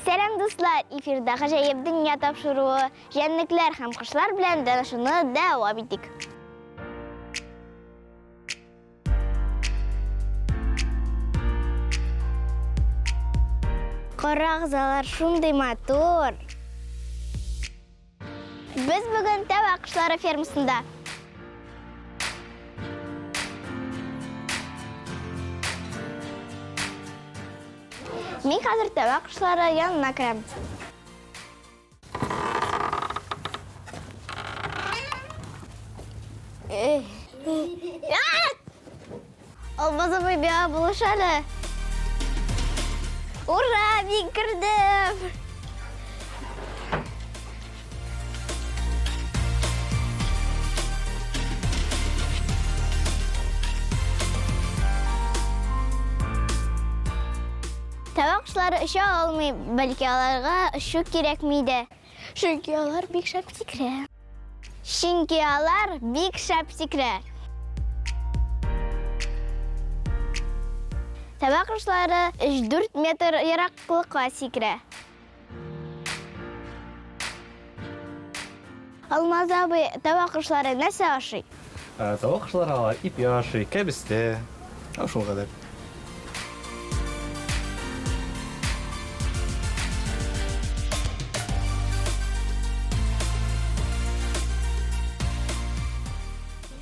Сәлам, дуслар! Эфирда Гаҗәеп дөнья тапшыруы. Җәнлекләр һәм кошлар белән танышуны дәвам итик. Карагыз, алар шундый матур! Без бүген тәвә кошлары фермасында. Мин хәзер тәвә кошлары янына керәм. Алмаз абый миңа булыш әле. Ура, мин кердем! Тәвә кошлары оча алмый, бәлки аларга очу кирәкми дә. Чөнки алар бик шәп сикерә. Чөнки алар бик шәп сикерә. Тәвә кошлары 3-4 метр ераклыкка сикерә. Алмаз абый, тәвә кошлары нәрсә ашый? Тәвә кошлары алар ипи ашый, кәбестә. Шул кадәр.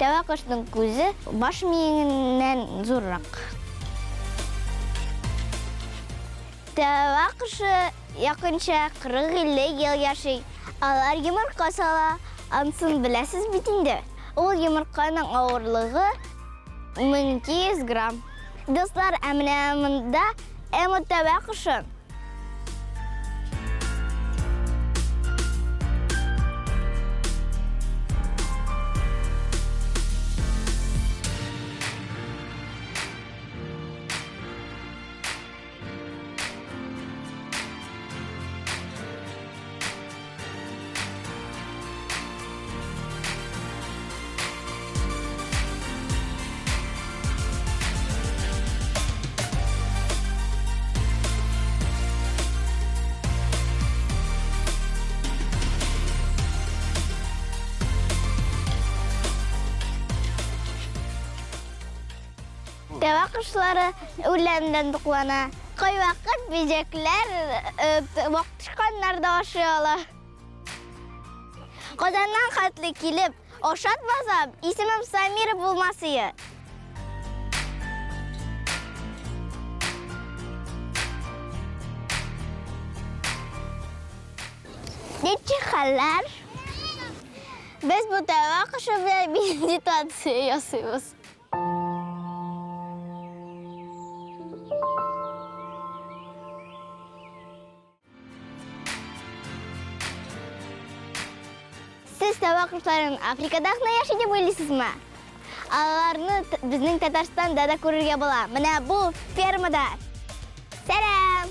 Тәвә кошның күзе баш миеннән зуррак. Тәвә кошы якынча 40-50 ел яши. Алар йомырка сала. Ансын беләсез бит инде. Ул йомырканың авырлыгы 1200 грамм. Дуслар, ә менә монда эмо тәвә кошы. Тәвә кошлары үлән белән туклана. Кайвакыт бөҗәкләр, вак тычканнар да ашый ала. Казаннан хәтле килеп, ашатмасам, исемем Самира булмас ие. Ничек хәлләр? Без бу тәвә кошы белән медитация ясыйбыз. Сез тәвә кошларын Африкада гына яши дип уйлыйсызмы? Аларны безнең Татарстанда да күрергә була. Менә бу фермада. Сәлам!